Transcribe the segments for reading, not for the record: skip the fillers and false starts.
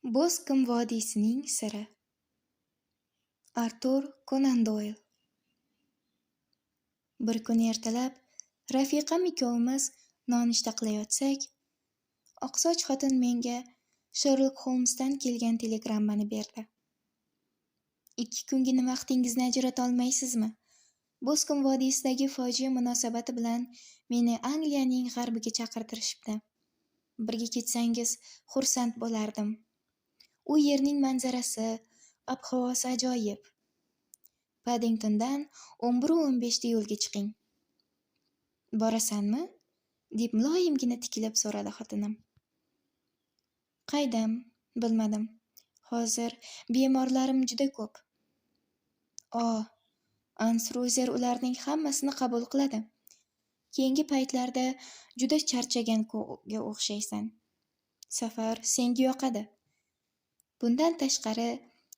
Boskom vodiysining siri. Artur Konan Doyl. Bir kuni ertalab rafiqam ikkovimiz nonushta qilayotsak, oqsoch xotin menga Sherlok Holmsdan kelgan telegrammani berdi. "2 kungina vaqtingizni ajrata olmaysizmi? Boskom vodiysidagi fojia munosabati bilan meni Angliyaning g'arbiga chaqirtirishibdi. Birga ketsangiz, xursand bo'lardim. U yerning manzarasi, ob-havosi ajoyib. Paddingtondan 11:15da yo'lga chiqing." "Borasanmi?" deb muloyimgina tikilib so'radi xotinim. "Qaydam, bilmadim. Hozir bemorlarim juda ko'p." "O, Anstruzer ularning hammasini qabul qiladi. Keyingi paytlarda juda charchaganga o'xshaysan. Safar senga yoqadi. Bundan tashqari,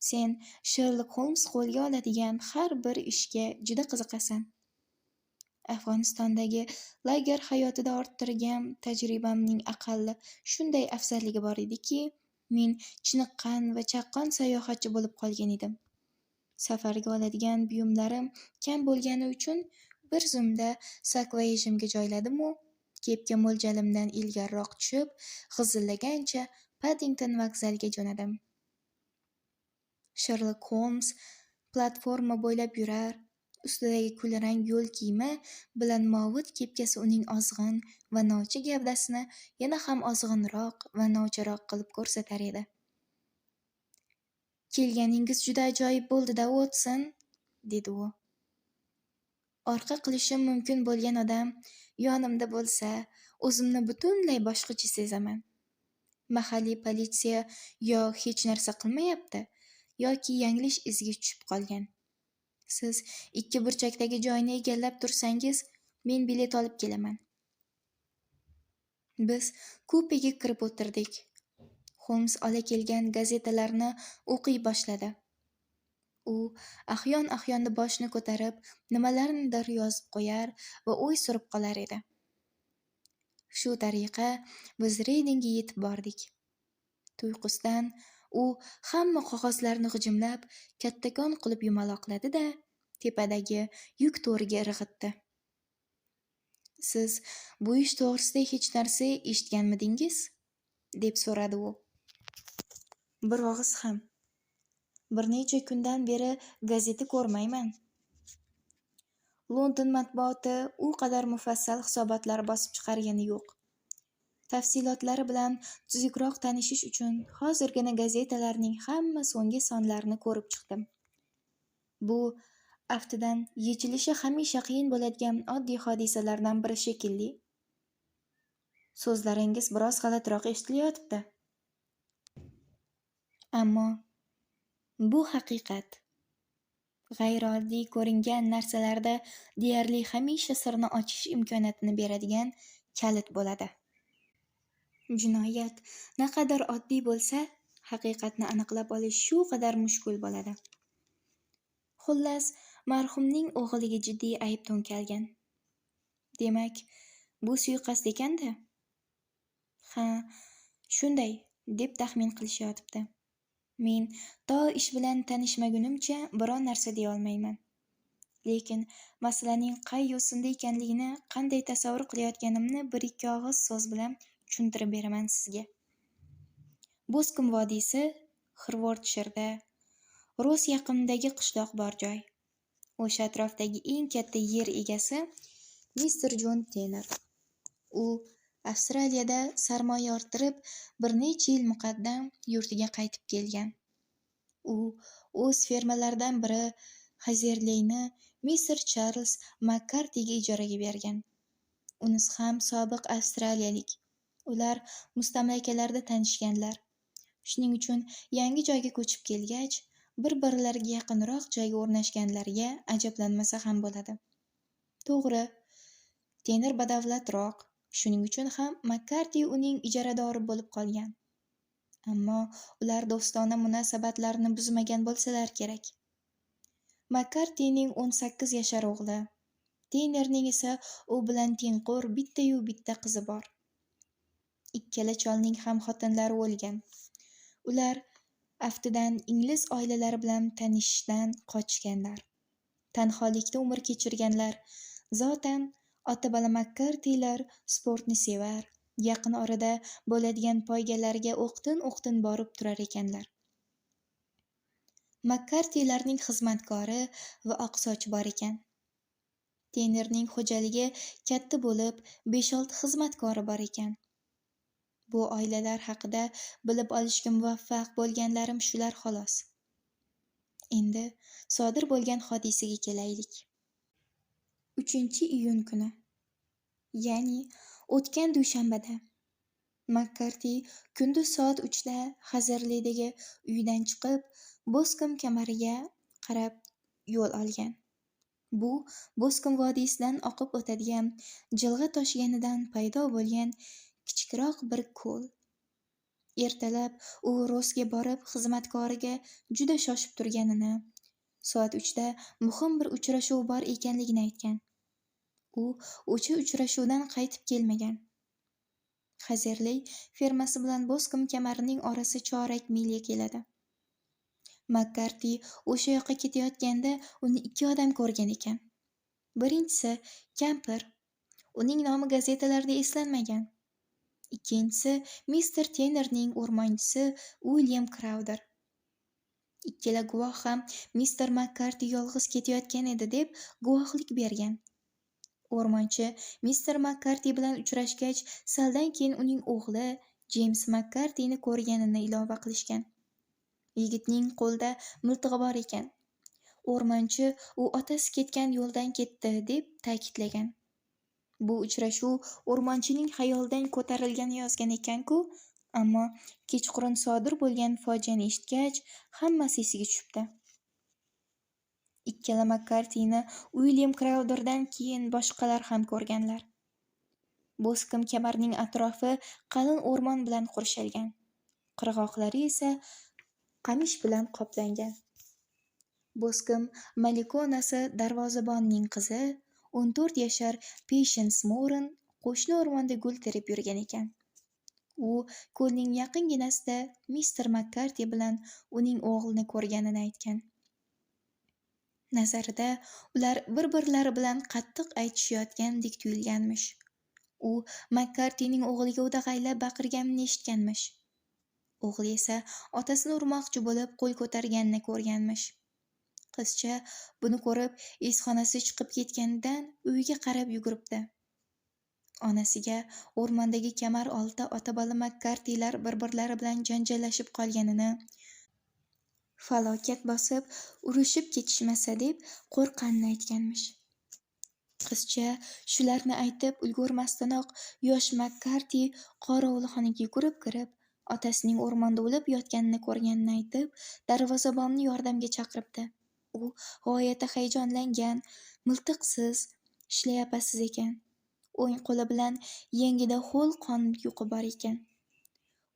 sen Sherlok Holms qo'lga oladigan har bir ishga juda qiziqasan." Afg'onistondagi lager hayotida orttirgan tajribamning aqalli shunday afzalligi bor ediki, men chiniqqan va chaqqon sayohatchi bo'lib qolgan edim. Safarga oladigan buyumlarim kam bo'lgani uchun bir zumda sakvoyajimga joyladimu, kepka mo'ljalimdan ilgariroq tushib, g'izillagancha Paddington vokzaliga jo'nadim. Sherlok Holms platforma bo'ylab yurar, ustidagi kulrang yo'l kiyimi bilan movut kepkasi uning ozg'in va novcha gavdasini yana ham ozg'inroq va novcharoq qilib ko'rsatar edi. "Kelganingiz juda ajoyib bo'ldi-da, Uotson", dedi u. "Orqa qilishim mumkin bo'lgan odam yonimda bo'lsa, o'zimni butunlay boshqacha sezaman. Mahalliy politsiya yo hech narsa qilmayapti, yoki yanglish izga tushib qolgan. Siz ikki burchakdagi joyni egallab tursangiz, men bilet olib kelaman." Biz kupega kirib o'tirdik. Holms ola kelgan gazetalarni o'qiy boshladi. U ahyon-ahyonda boshini ko'tarib, nimalarnidir yozib qo'yar va o'y surib qolar edi. Shu tariqa biz Redingga yetib bordik. Tuyqusdan u hamma qog'ozlarni g'ijimlab, kattakon qilib yumaloqladi-da, tepadagi yuk to'riga irg'itdi. "Siz bu ish to'g'risida hech narsa eshitganmidingiz?" deb so'radi u. "Bir og'iz ham. Bir necha kundan beri gazeta ko'rmayman. London matbuoti u qadar mufassal hisobotlar bosib chiqargani yo'q. Tafsilotlari bilan tuzukroq tanishish uchun hozirgina gazetalarning hamma so'nggi sonlarini ko'rib chiqdim. Bu aftidan yechilishi hamisha qiyin bo'ladigan oddiy hodisalardan biri shekilli. So'zlaringiz biroz g'alatiroq eshitilayotibdi. Ammo bu haqiqat. G'ayrioddiy ko'ringan narsalarda deyarli hamisha sirni ochish imkoniyatini beradigan kalit bo'ladi. Jinoyat naqadar oddiy bo'lsa, haqiqatni aniqlab olish shu qadar mushkul bo'ladi. Xullas, marhumning o'g'liga jiddiy ayb to'nkalgan. Demak, bu suiqasd ekan-da? Ha, shunday, deb taxmin qilishayotibdi. Men to ish bilan tanishmagunimcha biron narsa deya olmayman. Lekin masalaning qay yo'sinda ekanligini qanday tasavvur qilayotganimni bir-ikki og'iz so'z bilan tushuntirib beraman sizga. Boskom vodiysi Xirvordshirda, Ross yaqinidagi qishloq bor joy. O'sha atrofdagi eng katta yer egasi mister Jon Tenner. U Avstraliyada sarmoya orttirib, bir necha yil muqaddam yurtiga qaytib kelgan. U o'z fermalaridan biri Xazerleyni mister Charlz Makkartiga ijaraga bergan. Unisi ham sobiq avstraliyalik. Ular mustamlakalarda tanishganlar. Shuning uchun yangi joyga ko'chib kelgach, bir-birlariga yaqinroq joyga o'rnashganlariga ajablanmasa ham bo'ladi. To'g'ri, Tenner badavlatroq, shuning uchun ham Makkarti uning ijaradori bo'lib qolgan. Ammo ular do'stona munosabatlarini buzmagan bo'lsalar kerak. Makkartining 18 yashar o'g'li, Tennerning esa u bilan tengqur bitta-yu bitta qizi bor. Ikkala cholning ham xotinlari o'lgan. Ular aftidan ingliz oilalari bilan tanishishdan qochganlar. Tanholikda umr kechirganlar. Zotan, ota-bola Makkartilar sportni sevar, yaqin orada bo'ladigan poygalarga o'qtin-o'qtin borib turar ekanlar. Makkartilarning xizmatkori va oqsochi bor ekan. Tenerning xo'jaligi katta bo'lib, 5-6 xizmatkori bor ekan. Bu oilalar haqida bilib olishga muvaffaq bo'lganlarim shular xolos. Endi sodir bo'lgan hodisaga kelaylik. 3-iyun kuni, ya'ni o'tgan dushanbada Makkarti kunduz soat 3da Xazerlidagi uyidan chiqib, Boskom kamariga qarab yo'l olgan. Bu Boskom vodiysidan oqib o'tadigan jilg'a toshganidan paydo bo'lgan kichikroq bir ko'l. Ertalab u Rossga borib, xizmatkoriga juda shoshib turganini, soat 3da muhim bir uchrashuv bor ekanligini aytgan. U o'sha uchrashuvdan qaytib kelmagan. Xazerli fermasi bilan Boskom kamarining orasi chorak milya keladi. Makkarti o'sha yoqqa ketayotganda uni 2 odam ko'rgan ekan. Birinchisi kampir. Uning nomi gazetalarda eslanmagan. Ikkinchisi mister Tenerning o'rmonchisi Uilyam Krauder. Ikkala guvoh ham mister Makkarti yolg'iz ketayotgan edi deb guvohlik bergan. O'rmonchi mister Makkarti bilan uchrashgach, saldan keyin uning o'g'li Jeyms Makkartini ko'rganini ilova qilishgan. Yigitning qo'lida miltig'i bor ekan. O'rmonchi u otasi ketgan yo'ldan ketdi deb ta'kidlagan. Bu uchrashuv o'rmonchining xayolidan ko'tarilgani yozgan ekan-ku, ammo kechqurun sodir bo'lgan fojiani eshitgach, hammasi esiga tushibdi. Ikkala Makkartini Uilyam Krauderdan keyin boshqalar ham ko'rganlar. Boskom kamarining atrofi qalin o'rmon bilan qurshalgan. Qirg'oqlari esa qamish bilan qoplangan. Boskom malikonasi darvozabonning qizi 14 yashar Peyshens Morin qo'shni o'rmonda gul terib yurgan ekan. U ko'lning yaqinginasida mister Makkarti bilan uning o'g'lini ko'rganini aytgan. Nazarida ular bir-birlari bilan qattiq aytishayotgandek tuyulganmish. U Makkartining o'g'liga o'dag'aylab baqirganini eshitganmish. O'g'li esa otasini urmoqchi bo'lib qo'l ko'targanini ko'rganmish. Qizcha buni ko'rib, esxonasi chiqib ketganidan uyiga qarab yuguribdi. Onasiga o'rmondagi kamar oldida ota-bola Makkartilar bir-birlari bilan janjallashib qolganini, falokat bosib, urushib ketishmasa deb qo'rqqanini aytganmish. Qizcha shularni aytib ulgurmasdanoq yosh Makkarti qorovulxonaga yugurib kirib, otasining o'rmonda o'lib yotganini ko'rganini aytib, darvozabonni yordamga chaqiribdi. U g'oyatda hayajonlangan, miltiqsiz, shlyapasiz ekan. O'ng qo'li bilan yengida ho'l qon yuqi bor ekan.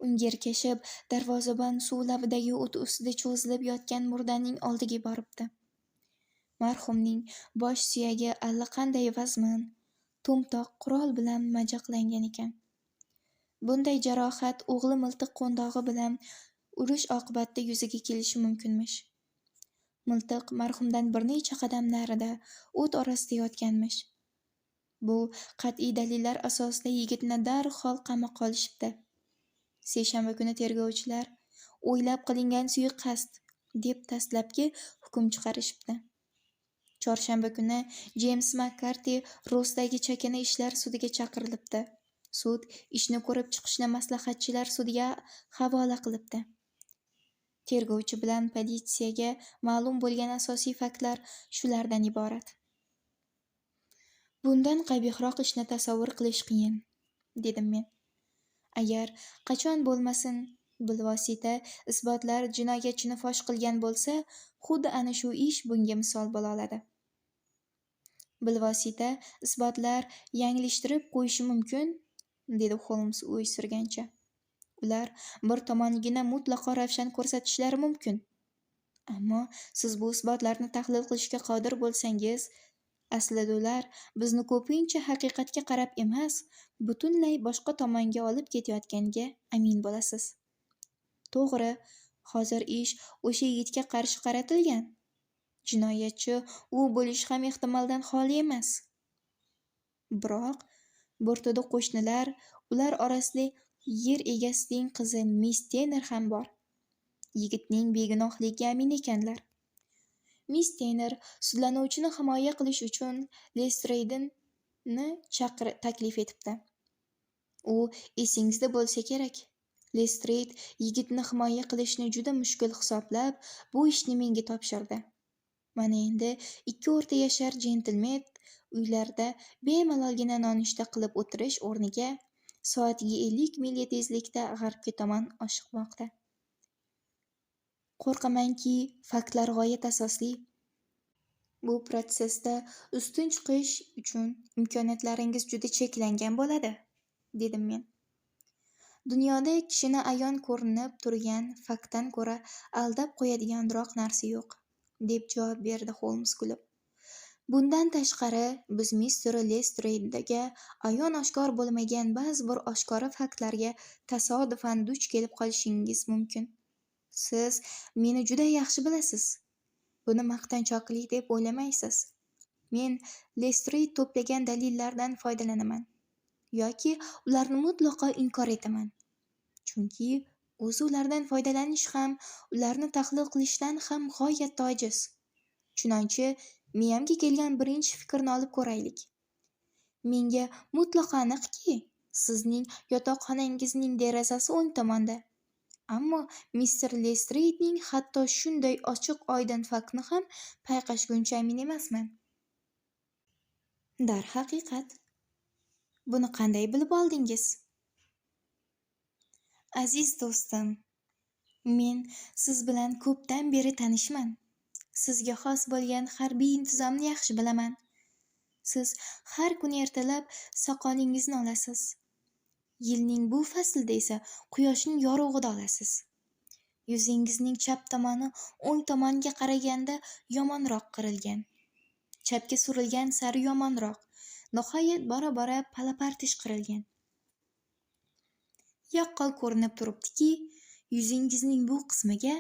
Unga ergashib, darvozabon suv labidagi o't ustida cho'zilib yotgan murdaning oldiga boribdi. Marhumning bosh suyagi allaqanday vazmin, to'mtoq qurol bilan majaqlangan ekan. Bunday jarohat o'g'li miltiq qo'ndog'i bilan urush oqibatida yuzaga kelishi mumkinmish. Miltiq marhumdan bir necha qadam narida, o't orasida yotganmish. Bu qat'iy dalillar asosida yigitni darhol qamoqqa olishibdi. Seshanba kuni tergovchilar o'ylab qilingan suiqasd deb dastlabki hukm chiqarishibdi. Chorshanba kuni Jeyms Makkarti Rossdagi chakana ishlar sudiga chaqirilibdi. Sud ishni ko'rib chiqishni maslahatchilar sudiga havola qilibdi. Tergovchi bilan politsiyaga ma'lum bo'lgan asosiy faktlar shulardan iborat. Bundan qabihroq ishni tasavvur qilish qiyin, dedim men. Agar qachon bo'lmasin bilvosita isbotlar jinoyatchini fosh qilgan bo'lsa, xuddi ana shu ish bunga misol bo'la oladi. Bilvosita isbotlar yanglishtirib qo'yishi mumkin, dedi Holms o'y surgancha. Ular bir tomonigina mutlaqo ravshan ko'rsatishlari mumkin. Ammo siz bu isbotlarni tahlil qilishga qodir bo'lsangiz, aslida ular bizni ko'pincha haqiqatga qarab emas, butunlay boshqa tomonga olib ketayotganiga amin bo'lasiz. To'g'ri, hozir ish o'sha yigitga qarshi qaratilgan. Jinoyatchi u bo'lishi ham ehtimoldan xoli emas. Biroq bir to'da qo'shnilar, ular orasida yer egasining qizi miss Tanner ham bor. Yigitning begunohligiga amin ekanlar. Miss Tanner sudlanuvchini himoya qilish uchun Lestreydni taklif etibdi. U esingizda bo'lsa kerak, Lestreyd yigitni himoya qilishni juda mushkul hisoblab, bu ishni menga topshirdi. Mana endi ikki o'rta yashar jentelmen uylarida bemalolgina nonushta qilib o'tirish o'rniga soatiga 50 milya tezlikda g'arbga tomon oshiqmoqda. Qo'rqamanki, faktlar g'oyat asosli. Bu protsessda ustun chiqish uchun imkoniyatlaringiz juda cheklangan bo'ladi, dedim men. Dunyoda kishini ayon ko'rinib turgan faktdan ko'ra aldab qo'yadiganroq narsa yo'q, deb javob berdi Holms kulib. Bundan tashqari, biz mister Lestreydga ayon-oshkor bo'lmagan ba'zi bir oshkora faktlarga tasodifan duch kelib qolishingiz mumkin. Siz meni juda yaxshi bilasiz. Buni maqtanchoqlik deb o'ylamaysiz. Men Lestreyd to'plagan dalillardan foydalanaman yoki ularni mutlaqo inkor etaman. Chunki o'zi ulardan foydalanish ham, ularni tahlil qilishdan ham g'oyatda ojiz. Chunonchi, miyamga kelgan birinchi fikrni olib ko'raylik. Menga mutlaqo aniqki, sizning yotoqxonangizning derazasi o'ng tomonda. Ammo mister Lestreydning hatto shunday ochiq-oydin faktni ham payqashguncha amin emasman. Darhaqiqat. Buni qanday bilib oldingiz? Aziz do'stim, men siz bilan ko'pdan beri tanishman. Sizga xos bo'lgan harbiy intizomni yaxshi bilaman. Siz har kuni ertalab soqolingizni olasiz. Yilning bu faslida esa quyoshning yorug'ida olasiz. Yuzingizning chap tomoni o'ng tomonga qaraganda yomonroq qirilgan. Chapga surilgan sari yomonroq, nihoyat bora-bora palapartish qirilgan. Yaqqol ko'rinib turibdiki, yuzingizning bu qismiga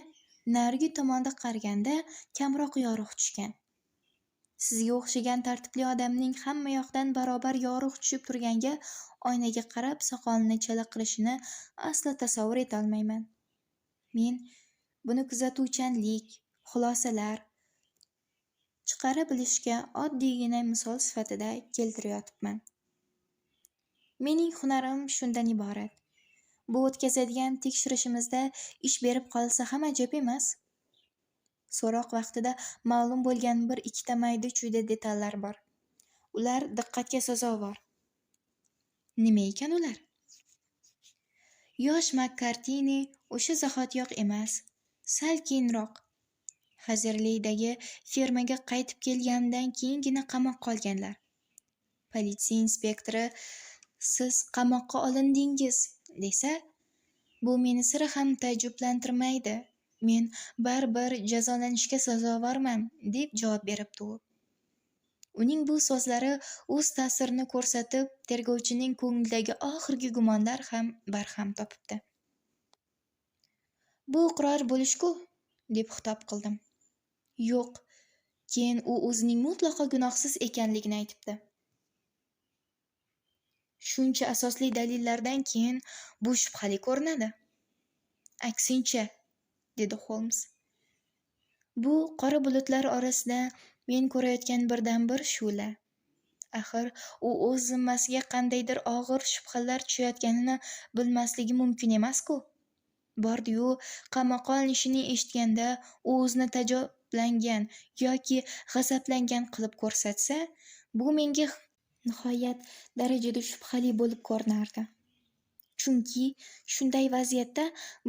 narigi tomonda qaraganda kamroq yorug' tushgan. Sizga o'xshagan tartibli odamning hamma yoqdan barobar yorug' tushib turganga oynaga qarab soqolini chala qilishini aslo tasavvur etolmayman. Men buni kuzatuvchanlik, xulosalar chiqara bilishga oddiygina misol sifatida keltirayotibman. Mening hunarim shundan iborat. Bu o'tkazadigan tekshirishimizda ish berib qolsa ham ajab emas. So'roq vaqtida ma'lum bo'lgan bir-ikkita mayda-chuyda detallar bor. Ular diqqatga sazovor. Nima ekan ular? Yosh Makkartini o'sha zahotiyoq emas, sal keyinroq, Xazerliydagi fermaga qaytib kelganidan keyingina qamoqqa olganlar. Politsiya inspektori "Siz qamoqqa olindingiz" desa, bu meni sira ham taajjublantirmaydi. Men baribir jazolanishga sazovorman, deb javob beribdi u. Uning bu so'zlari o'z ta'sirini ko'rsatib, tergovchining ko'nglidagi oxirgi gumonlar ham barham topibdi. Bu iqror bo'lish-ku, deb xitob qildim. Yo'q, keyin u o'zining mutlaqo gunohsiz ekanligini aytibdi. Shuncha asosli dalillardan keyin bu shubhali ko'rinadi. Aksincha, dedi Holms. Bu qora bulutlar orasida men ko'rayotgan birdan-bir shu'la. Axir, u o'z zimmasiga qandaydir og'ir shubhalar tushayotganini bilmasligi mumkin emas-ku. Bordi-yu, qamoqqa olinishini eshitganda u o'zini taajjublangan yoki g'azablangan qilib ko'rsatsa, bu menga nihoyat darajada shubhali bo'lib ko'rinardi. Chunki shunday vaziyatda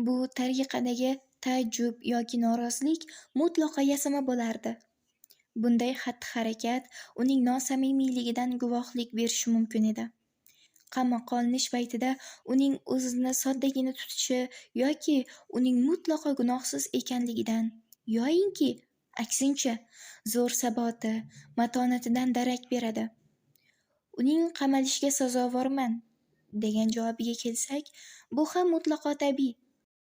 bu tariqadagi taajjub yoki norozilik mutlaqo yasama bo'lardi. Bunday xatti-harakat uning nosamimiyligidan guvohlik berishi mumkin edi. Qamoqqa olinish paytida uning o'zini soddagina tutishi yoki uning mutlaqo gunohsiz ekanligidan, yoyinki, aksincha, zo'r saboti, matonatidan darak beradi. Uning qamalishiga sazovorman, degan javobiga kelsak, bu ham mutlaqo tabiiy.